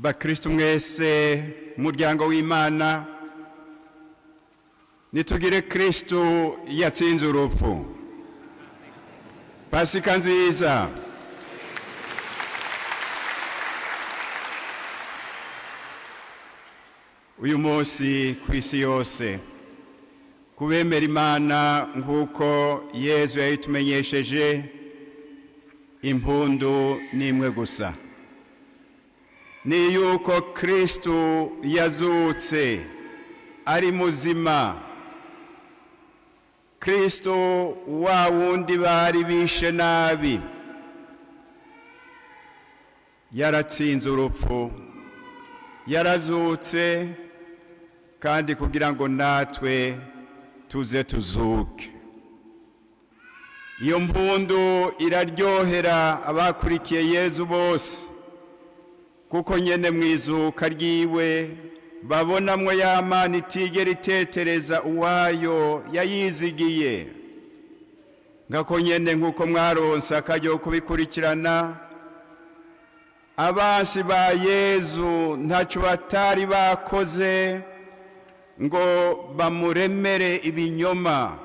Bakristu mwese, muryango w'Imana, nitugire Kristu yatsinze urupfu. Pasika nziza. Uyu munsi ku isi yose, kubemera Imana nk'uko Yezu yayitumenyesheje, impundu ni imwe gusa, ni yuko Kristu yazutse ari muzima. Kristu wa wundi bari bishe nabi yaratsinze urupfu, yarazutse, kandi kugira ngo natwe tuze tuzuke. Iyo mpundu iraryohera abakurikiye Yezu bose, kuko nyene mwizuka ryiwe babonamwo ya Mana itigera itetereza uwayo yayizigiye. Ngako nyene nk'uko mwaronse akaryo kubikurikirana, abansi ba Yezu ntaco batari bakoze ngo bamuremere ibinyoma,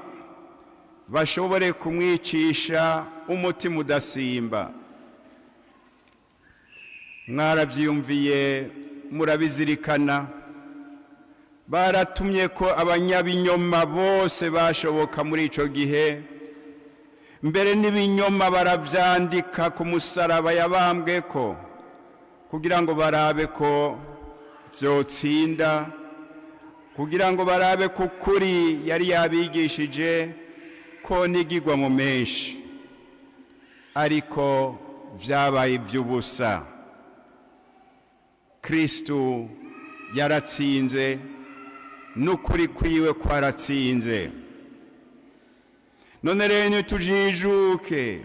bashobore kumwicisha umutima udasimba. Mwaravyiyumviye, murabizirikana, baratumye ko abanyabinyoma bose bashoboka muri ico gihe, mbere n'ibinyoma baravyandika ku musaraba yabambweko kugira ngo barabe ko vyotsinda, kugira ngo barabe ko ukuri yari yabigishije ko nigirwa mu menshi, ariko vyabaye ivy'ubusa. Kristu yaratsinze, n'ukuri kwiwe kwaratsinze. None rero nitujijuke,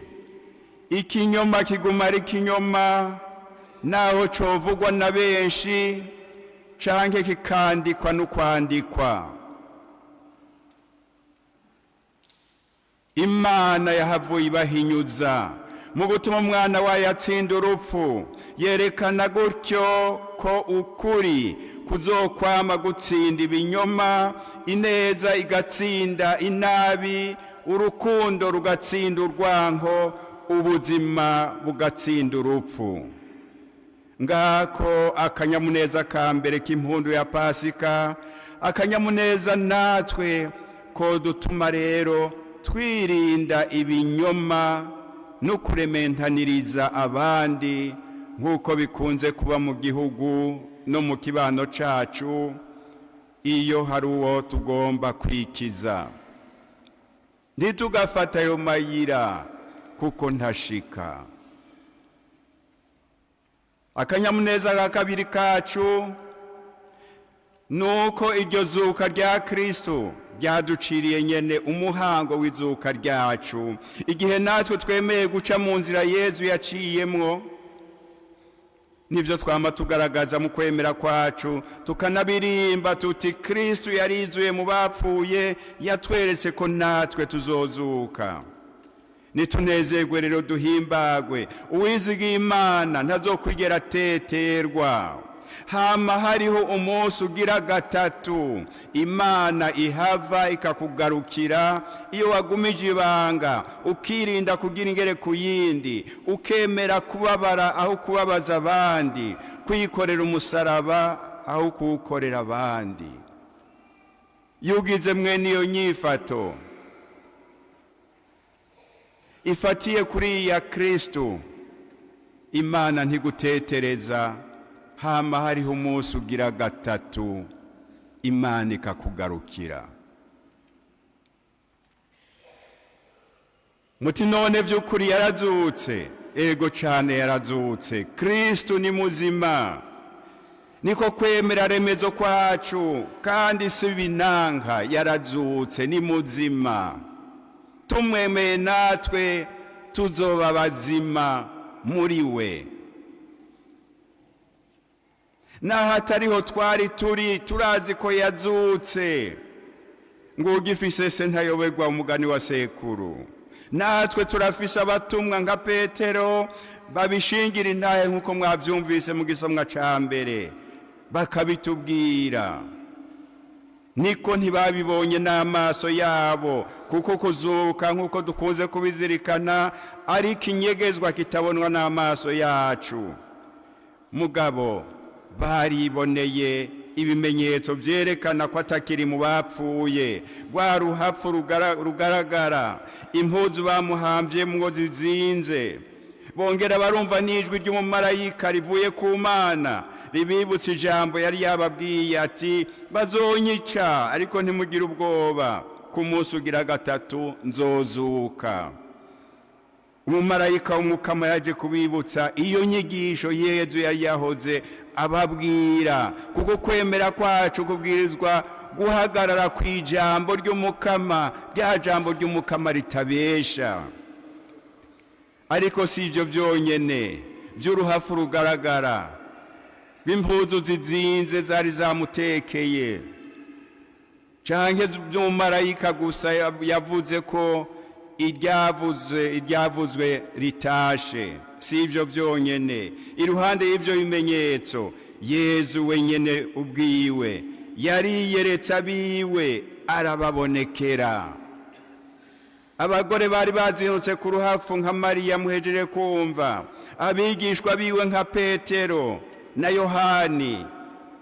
ikinyoma kiguma ari ikinyoma naho covugwa na benshi canke kikandikwa n'ukwandikwa. Imana yahavuye ibahinyuza mu gutuma umwana wayo atsinda urupfu, yerekana gutyo ko ukuri kuzokwama gutsinda ibinyoma, ineza igatsinda inabi, urukundo rugatsinda urwanko, ubuzima bugatsinda urupfu. Ngako akanyamuneza ka mbere k'impundu ya Pasika, akanyamuneza natwe ko dutuma rero twirinda ibinyoma no kurementaniriza abandi nk'uko bikunze kuba mu gihugu no mu kibano cacu iyo hari uwo tugomba kwikiza. Ntitugafata ayo mayira kuko ntashika. Akanyamuneza ka kabiri kacu nuko iryo zuka rya Kristu ryaduciriye nyene umuhango w'izuka ryacu, igihe natwe twemeye guca mu nzira Yezu yaciyemwo. Nivyo twama tugaragaza mu kwemera kwacu, tukanabirimba tuti Kristu yarizuye mu bapfuye, yatweretse ko natwe tuzozuka. Nitunezerwe rero, duhimbagwe. Uwizigiye Imana ntazokwigera ateterwa. Hama hariho umunsi ugira gatatu Imana ihava ikakugarukira iyo wagumije ibanga, ukirinda kugira ingere ku yindi, ukemera kubabara aho kubabaza abandi, kwikorera umusaraba aho kuwukorera abandi. Iyo ugize mwene iyo nyifato ifatiye kuri ya Kristu, Imana ntigutetereza. Hama hariho umunsi ugira gatatu Imana ikakugarukira. Muti none vy'ukuri yarazutse? Ego cane yarazutse. Kristu ni muzima. Niko kwemera remezo kwacu, kandi si binanka, yarazutse ni muzima. Tumwemeye natwe tuzoba bazima muri we. Naho atariho twari turi, turazi ko yazutse. Ngo ugifise se ntayoberwa, umugani wa sekuru. Natwe turafise abatumwa nka Petero. Babishingira intahe nk'uko mwabyumvise mu gisomwa cya mbere, bakabitubwira. Niko ntibabibonye n'amaso yabo, kuko kuzuka, nk'uko dukunze kubizirikana, ari ikinyegezwa kitabonwa n'amaso yacu. Mugabo bariboneye ibimenyetso byerekana ko atakiri mu bapfuye: rwa ruhapfu rugaragara, impuzu bamuhambyemwo zizinze. Bongera barumva n'ijwi ry'umumarayika rivuye ku Mana, ribibutsa ijambo yari yababwiye ati: "Bazonyica, ariko ntimugire ubwoba, ku munsi ugira gatatu nzozuka." Umumarayika w'Umukama yaje kubibutsa iyo nyigisho Yezu yari yahoze ababwira, kuko kwemera kwacu kubwirizwa guhagarara ku ijambo ry'Umukama, rya jambo ry'Umukama ritabesha. Ariko si ibyo byonyine by'uruhafu rugaragara, b'impuzu zizinze zari zamutekeye, canke by'umumarayika gusa yavuze ko iryavuzwe ritashe. Si ibyo byonyine. Iruhande y'ibyo bimenyetso, Yezu wenyine ubwiwe yariyeretse abiwe, arababonekera. Abagore bari bazindutse ku ruhafu nka Mariya muhejeje kumva, abigishwa biwe nka Petero na Yohani,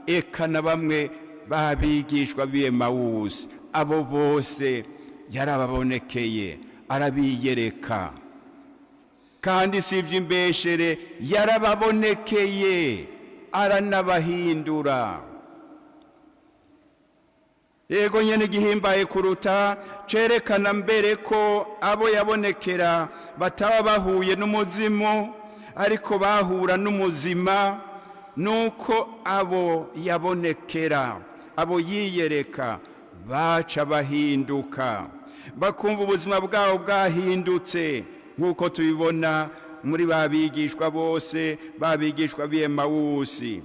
eka na bamwe b'abigishwa b'Emawusi, abo bose yarababonekeye, arabiyereka. Kandi si iby'imbeshere, yarababonekeye aranabahindura. Yego nyene, igihimbaye kuruta, cerekana mbere ko abo yabonekera bataba bahuye n'umuzimu ariko bahura n'umuzima, nuko abo yabonekera, abo yiyereka, baca bahinduka, bakumva ubuzima bwabo bwahindutse, nk'uko tubibona muri ba bigishwa bose, ba bigishwa b'Emawusi,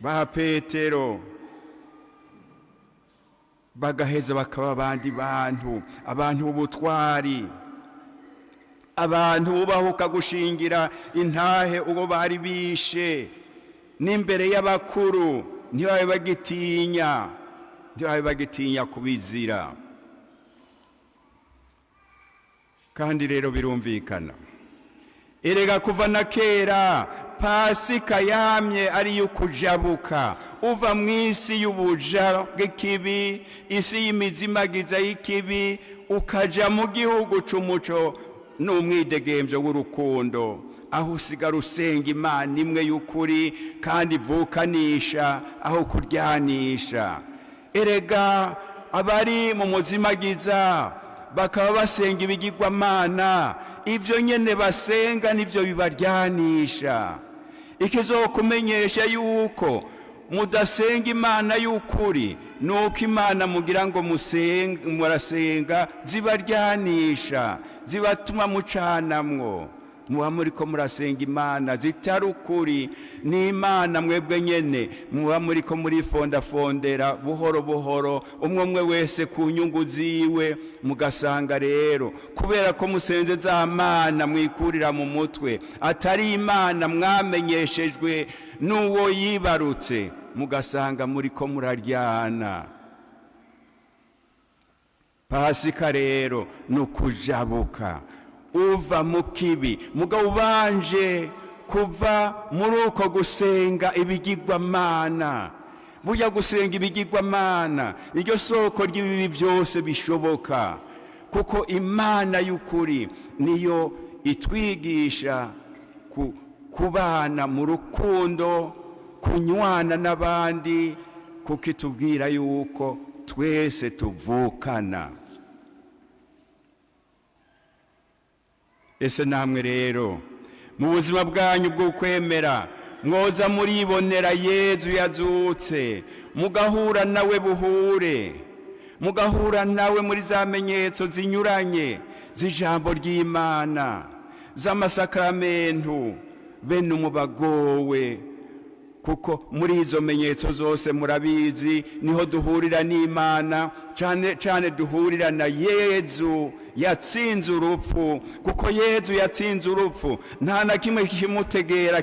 ba Petero, bagaheza bakaba abandi bantu, abantu b'ubutwari, abantu bubahuka gushingira intahe uwo bari bishe n'imbere y'abakuru. Ntibabe bagitinya kubizira. Kandi rero birumvikana, erega kuva na kera Pasika yamye ari iy'ukujabuka uva mu isi y'ubuja bw'ikibi, isi y'imizimagiza y'ikibi, ukaja mu gihugu c'umuco n'umwidegemvyo w'urukundo, aho usigara usenga Imana imwe y'ukuri kandi ivukanisha aho kuryanisha. Erega abari mu muzimagiza bakaba basenga ibigirwamana, ibyo nyene basenga nibyo bibaryanisha. Ikizokumenyesha yuko mudasenga Imana y'ukuri nuko imana mugira ngo murasenga zibaryanisha, zibatuma mucanamwo. Muba muriko murasenga imana zitari ukuri, n'imana mwebwe nyene muba muriko murifondafondera buhoro buhoro, umwe umwe wese ku nyungu ziwe. Mugasanga rero kubera ko musenze za mana mwikurira mu mutwe, atari Imana mwamenyeshejwe n'uwo yibarutse, mugasanga muriko muraryana. Pasika rero ni ukujabuka uva mu kibi, mugabo ubanje kuva muri uko gusenga ibigirwamana. Burya gusenga ibigirwamana iryo soko ry'ibibi byose bishoboka, kuko Imana y'ukuri niyo itwigisha kubana mu rukundo, kunywana n'abandi, kuko itubwira yuko twese tuvukana. Ese namwe rero mu buzima bwanyu bwo kwemera mwoza muribonera Yezu yazutse, mugahura nawe buhure, mugahura nawe muri za menyetso zinyuranye z'ijambo ry'Imana, z'amasakaramentu, bene umubagowe? Kuko muri izo menyetso zose, murabizi, niho duhurira n'Imana, cyane cyane duhurira na Yezu yatsinze urupfu. Kuko Yezu yatsinze urupfu, nta na kimwe kimutegera,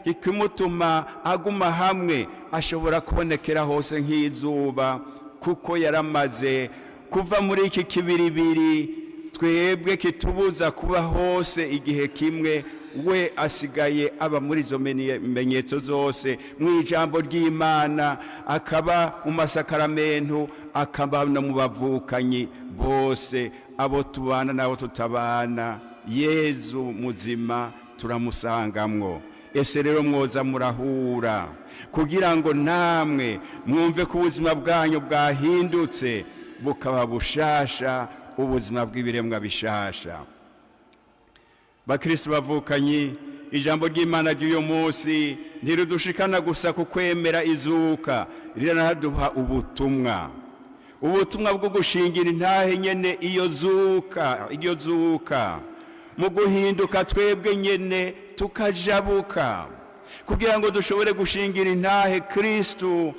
kikimutuma aguma hamwe. Ashobora kubonekera hose nk'izuba, kuko yaramaze kuva muri iki kibiribiri twebwe kitubuza kuba hose igihe kimwe. We asigaye aba muri izo menyetso zose, mu ijambo ry'Imana, akaba mu masakaramentu, akaba no mu bavukanyi bose, abo tubana n'abo tutabana. Yezu muzima turamusangamwo. Ese rero mwoza murahura kugira ngo namwe mwumve ko ubuzima bwanyu bwahindutse, bukaba bushasha, ubuzima bw'ibiremwa bishasha. Bakristo bavukanyi, ijambo ry'Imana ry'uyu munsi ntirudushikana gusa ku kwemera izuka, riranaduha ubutumwa, ubutumwa bwo gushingira intahe nyene iyo zuka, iyo zuka mu guhinduka twebwe nyene tukajabuka, kugira ngo dushobore gushingira intahe Kristu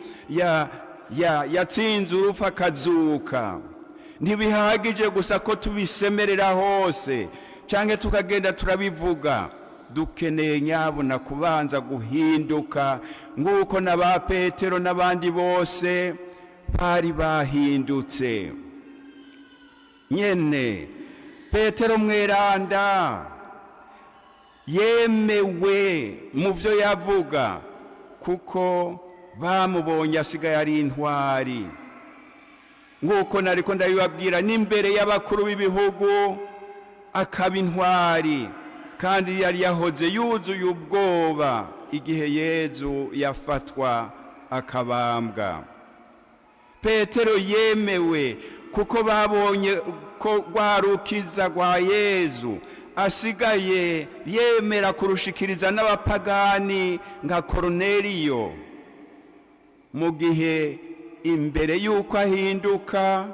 yatsinze urupfu akazuka. Ntibihagije gusa ko tubisemerera hose cyangwa tukagenda turabivuga. Dukeneye nyabuna kubanza guhinduka, nk'uko na ba Petero n'abandi bose bari bahindutse nyene. Petero mweranda yemewe mu byo yavuga, kuko bamubonye asigaye ari intwari, nk'uko nariko ndabibabwira, n'imbere y'abakuru b'ibihugu akaba intwari, kandi yari yahoze yuzuye ubwoba igihe Yezu yafatwa akabambwa. Petero yemewe kuko babonye ko rwa rukiza rwa Yezu asigaye yemera kurushikiriza n'abapagani nka Koroneliyo, mu gihe imbere y'uko ahinduka,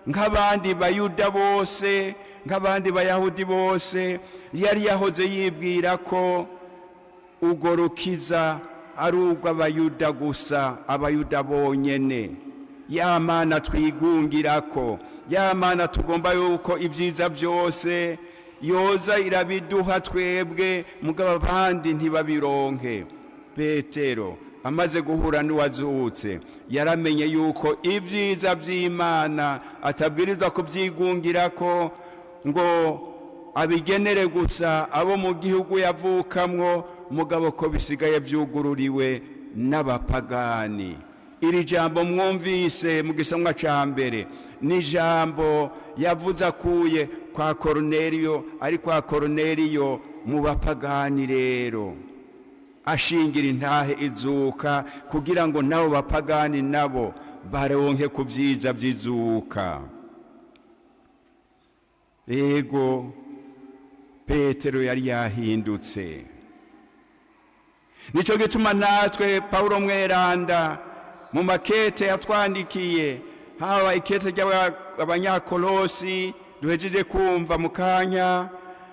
nk'abandi Bayuda bose, nk'abandi Bayahudi bose, yari yahoze yibwira ko urwo rukiza ari urw'Abayuda gusa, Abayuda bonyene. Ya Mana twigungira ko, ya Mana tugomba yuko ibyiza byose yoza irabiduha twebwe, mugabo abandi ntibabironke. Petero amaze guhura n'uwazutse, yaramenye yuko ibyiza by'Imana atabwirizwa kubyigungira ko ngo abigenere gusa abo mu gihugu yavukamwo, mugabo ko bisigaye byugururiwe n'abapagani. Iri jambo mwumvise mu gisomwa cya mbere ni ijambo yavuze akuye kwa Koroneriyo, ari kwa Koroneriyo mu bapagani. Rero ashingira intahe izuka kugira ngo nabo bapagani nabo baronke ku byiza by'izuka. Ego, Petero yari yahindutse. Nicyo gituma natwe Paulo mweranda mu makete yatwandikiye, haba ikete ry'Abanyakolosi duhejeje kumva mu kanya,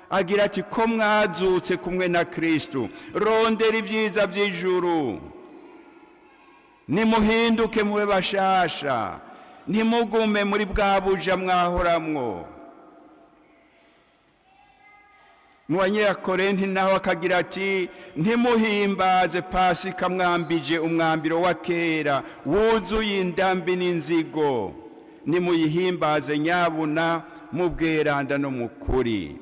agira ati: "Ko mwazutse kumwe na Kristu, rondera ibyiza by'ijuru. Nimuhinduke mube bashasha, ntimugume muri bwa buja mwahoramwo." Mu Banyakorenti naho akagira ati: "Ntimuhimbaze Pasika mwambije umwambiro wa kera wuzuye indambi n'inzigo. Nimuyihimbaze nyabuna mu bweranda no mu kuri."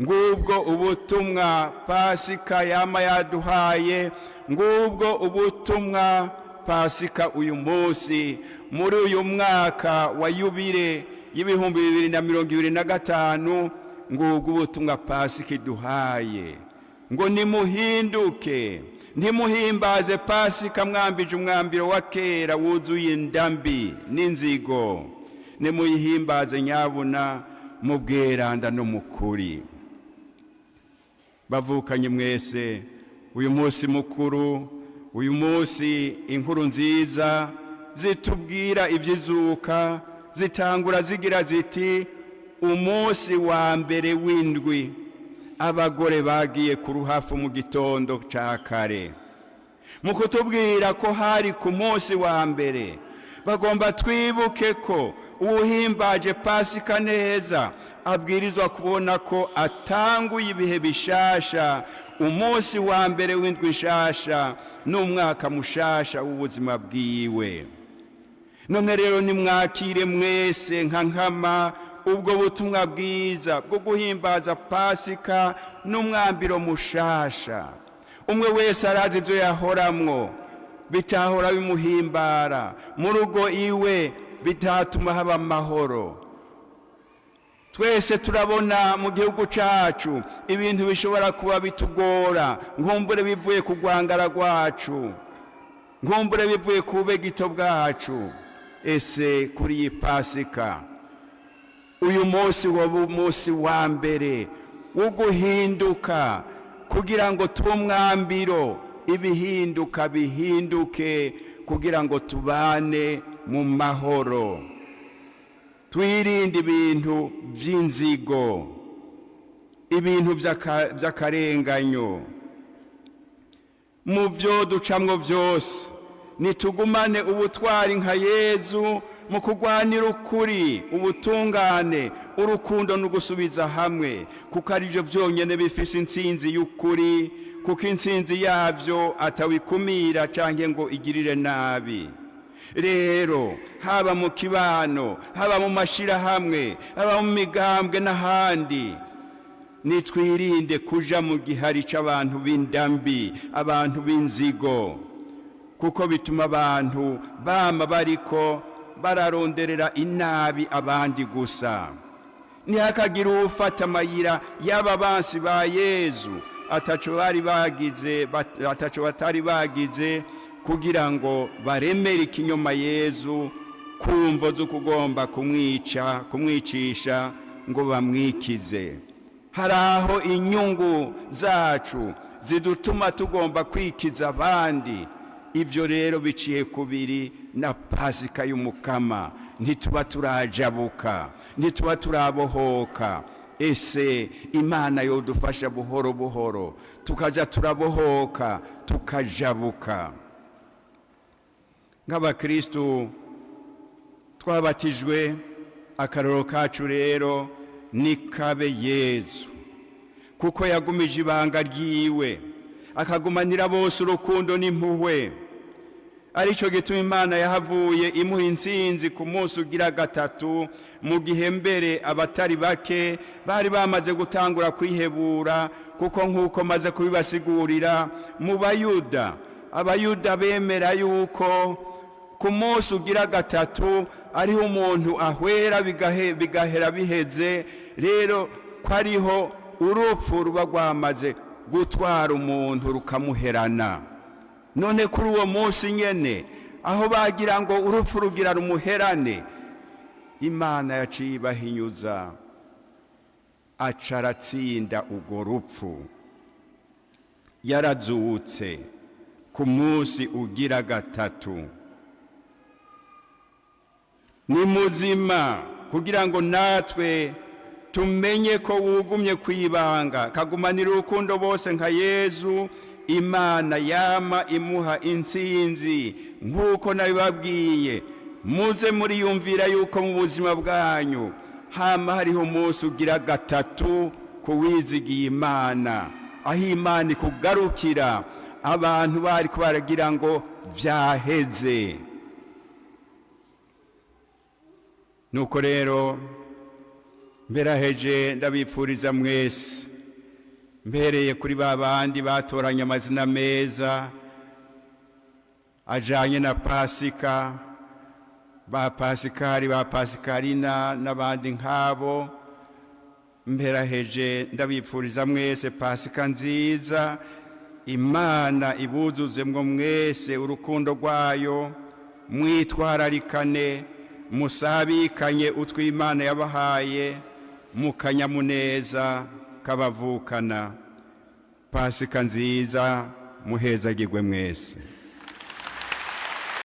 Ngubwo ubutumwa Pasika yama yaduhaye, ngubwo ubutumwa Pasika uyu munsi, muri uyu mwaka wa yubile y'2025. Ngubwo ubutumwa Pasika iduhaye, ngo nimuhinduke, ntimuhimbaze Pasika mwambije umwambiro wa kera wuzuye indambi n'inzigo. Nimuyihimbaze nyabuna mu bweranda no mu kuri. Bavukanye mwese, uyu munsi mukuru, uyu munsi inkuru nziza zitubwira iby'izuka zitangura zigira ziti: "Umunsi wa mbere w'indwi, abagore bagiye ku ruhafu mu gitondo cya kare." Mu kutubwira ko hari ku munsi wa mbere, bagomba twibuke ko uwuhimbaje Pasika neza abwirizwa kubona ko atanguye ibihe bishasha, umunsi wa mbere w'indwi nshasha n'umwaka mushasha w'ubuzima bwiwe. None rero nimwakire mwese nka nkama ubwo butumwa bwiza bwo guhimbaza Pasika n'umwambiro mushasha. Umwe wese arazi ibyo yahoramwo bitahora bimuhimbara mu rugo iwe, bitatuma haba amahoro. Twese turabona mu gihugu cyacu ibintu bishobora kuba bitugora, nkumbure bivuye ku rwangara rwacu, nkumbure bivuye ku bugito bwacu. Ese kuri iyi Pasika, uyu munsi waba umunsi wa mbere wo guhinduka, kugira ngo tube umwambiro, ibihinduka bihinduke, kugira ngo tubane mu mahoro, twirinde ibintu by'inzigo, ibintu by'akarenganyo. Mu byo ducamwo byose, nitugumane ubutwari nka Yezu mu kurwanira ukuri, ubutungane, urukundo no gusubiza hamwe, kuko ari byo byonyine bifise intsinzi y'ukuri, kuko intsinzi yabyo atawikumira cyangwa ngo igirire nabi. Rero haba mu kibano, haba mu mashyirahamwe, haba mu migambwe n'ahandi, nitwirinde kuja mu gihari cy'abantu b'indambi, abantu b'inzigo, kuko bituma abantu bama bariko bararonderera inabi abandi gusa. Ntihakagire uwufata amayira y'aba bansi ba Yezu ataco bari bagize, ataco batari bagize, kugira ngo baremere ikinyoma Yezu ku mvo zo kugomba kumwica, kumwicisha ngo bamwikize. Hari aho inyungu zacu zidutuma tugomba kwikiza abandi. Ibyo rero biciye kubiri na Pasika y'Umukama, ntituba turajabuka, ntituba turabohoka. Ese Imana yodufasha buhoro buhoro tukaja turabohoka, tukajabuka. Nk'abakristu twabatijwe, akaroro kacu rero ni kabe Yezu, kuko yagumije ibanga ryiwe, akagumanira bose urukundo n'impuhwe. Aricyo gituma Imana yahavuye imuha intsinzi ku munsi ugira gatatu, mu gihe mbere abatari bake bari bamaze gutangura kwihebura, kuko nk'uko maze kubibasigurira, mu Bayuda, Abayuda bemera yuko ku munsi ugira gatatu ariho umuntu ahwera, bigahera biheze. Rero ko ariho urupfu ruba rwamaze gutwara umuntu rukamuherana. None kuri uwo munsi nyene, aho bagira ngo urupfu rugira rumuherane, Imana yaciye ibahinyuza, aca aratsinda urwo rupfu. Yarazutse ku munsi ugira gatatu, ni muzima, kugira ngo natwe tumenye ko wugumye kwibanga kagumanira urukundo bose nka Yezu, Imana yama imuha intsinzi. Nk'uko nabibabwiye, muze muriyumvira yuko mu buzima bwanyu hama hariho umunsi ugira gatatu kuwizigiye Imana, aho Imana ikugarukira abantu bari baragira ngo byaheze. Nuko rero mberaheje, ndabipfuriza mwese, mbereye kuri ba bandi batoranye amazina meza ajanye na Pasika, ba Pasikari, ba Pasikarina n'abandi nk'abo, mberaheje ndabipfuriza mwese Pasika nziza. Imana ibuzuzemwo mwese urukundo rwayo. Mwitwararikane, musabikanye utw'Imana yabahaye mu kanyamuneza k'abavukana. Pasika nziza, muhezagirwe mwese.